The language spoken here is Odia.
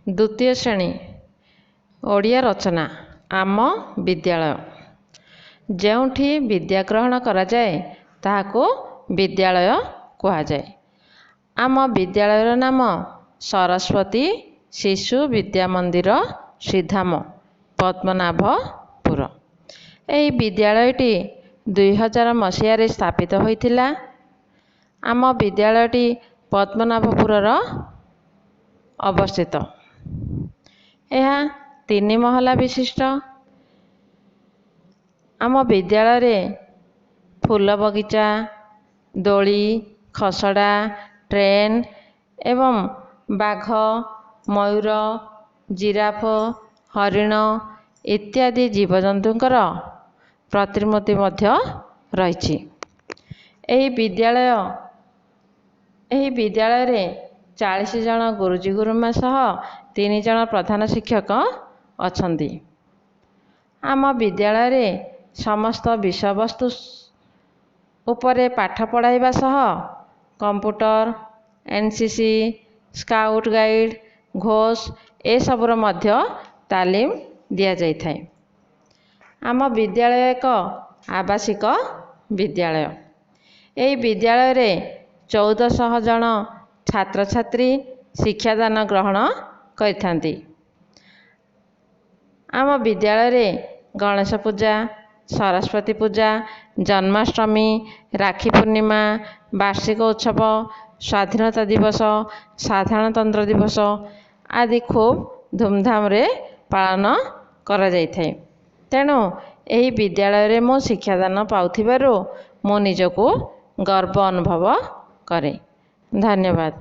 ଦ୍ୱିତୀୟ ଶ୍ରେଣୀ ଓଡ଼ିଆ ରଚନା ଆମ ବିଦ୍ୟାଳୟ। ଯେଉଁଠି ବିଦ୍ୟା ଗ୍ରହଣ କରାଯାଏ ତାହାକୁ ବିଦ୍ୟାଳୟ କୁହାଯାଏ। ଆମ ବିଦ୍ୟାଳୟର ନାମ ସରସ୍ୱତୀ ଶିଶୁ ବିଦ୍ୟା ମନ୍ଦିର ଶ୍ରୀଧାମ ପଦ୍ମନାଭପୁର। ଏହି ବିଦ୍ୟାଳୟଟି 2000 ମସିହାରେ ସ୍ଥାପିତ ହୋଇଥିଲା। ଆମ ବିଦ୍ୟାଳୟଟି ପଦ୍ମନାଭପୁରର ଅବସ୍ଥିତ। ଏହା ତିନି ମହଲା ବିଶିଷ୍ଟ। ଆମ ବିଦ୍ୟାଳୟରେ ଫୁଲ ବଗିଚା, ଦୋଳି, ଖସଡ଼ା, ଟ୍ରେନ ଏବଂ ବାଘ, ମୟୂର, ଜିରାଫ, ହରିଣ ଇତ୍ୟାଦି ଜୀବଜନ୍ତୁଙ୍କର ପ୍ରତିମୂର୍ତ୍ତି ମଧ୍ୟ ରହିଛି। ଏହି ବିଦ୍ୟାଳୟରେ 40 ଜଣ ଗୁରୁଜୀ ଗୁରୁମା ସହ 3 ଜଣ ପ୍ରଧାନ ଶିକ୍ଷକ ଅଛନ୍ତି। ଆମ ବିଦ୍ୟାଳୟରେ ସମସ୍ତ ବିଷୟବସ୍ତୁ ଉପରେ ପାଠ ପଢ଼ାଇବା ସହ computer, NCC, scout guide, Ghosh ଏସବୁର ମଧ୍ୟ ତାଲିମ ଦିଆଯାଇଥାଏ। ଆମ ବିଦ୍ୟାଳୟ ଏକ ଆବାସିକ ବିଦ୍ୟାଳୟ। ଏହି ବିଦ୍ୟାଳୟରେ 1400 ଜଣ ଛାତ୍ରଛାତ୍ରୀ ଶିକ୍ଷାଦାନ ଗ୍ରହଣ କରିଥାନ୍ତି। ଆମ ବିଦ୍ୟାଳୟରେ ଗଣେଶ ପୂଜା, ସରସ୍ୱତୀ ପୂଜା, ଜନ୍ମାଷ୍ଟମୀ, ରାକ୍ଷୀ ପୂର୍ଣ୍ଣିମା, ବାର୍ଷିକ ଉତ୍ସବ, ସ୍ୱାଧୀନତା ଦିବସ, ସାଧାରଣତନ୍ତ୍ର ଦିବସ ଆଦି ଖୁବ ଧୁମଧାମରେ ପାଳନ କରାଯାଇଥାଏ। ତେଣୁ ଏହି ବିଦ୍ୟାଳୟରେ ମୁଁ ଶିକ୍ଷାଦାନ ପାଉଥିବାରୁ ମୁଁ ନିଜକୁ ଗର୍ବ ଅନୁଭବ କରେ। ଧନ୍ୟବାଦ।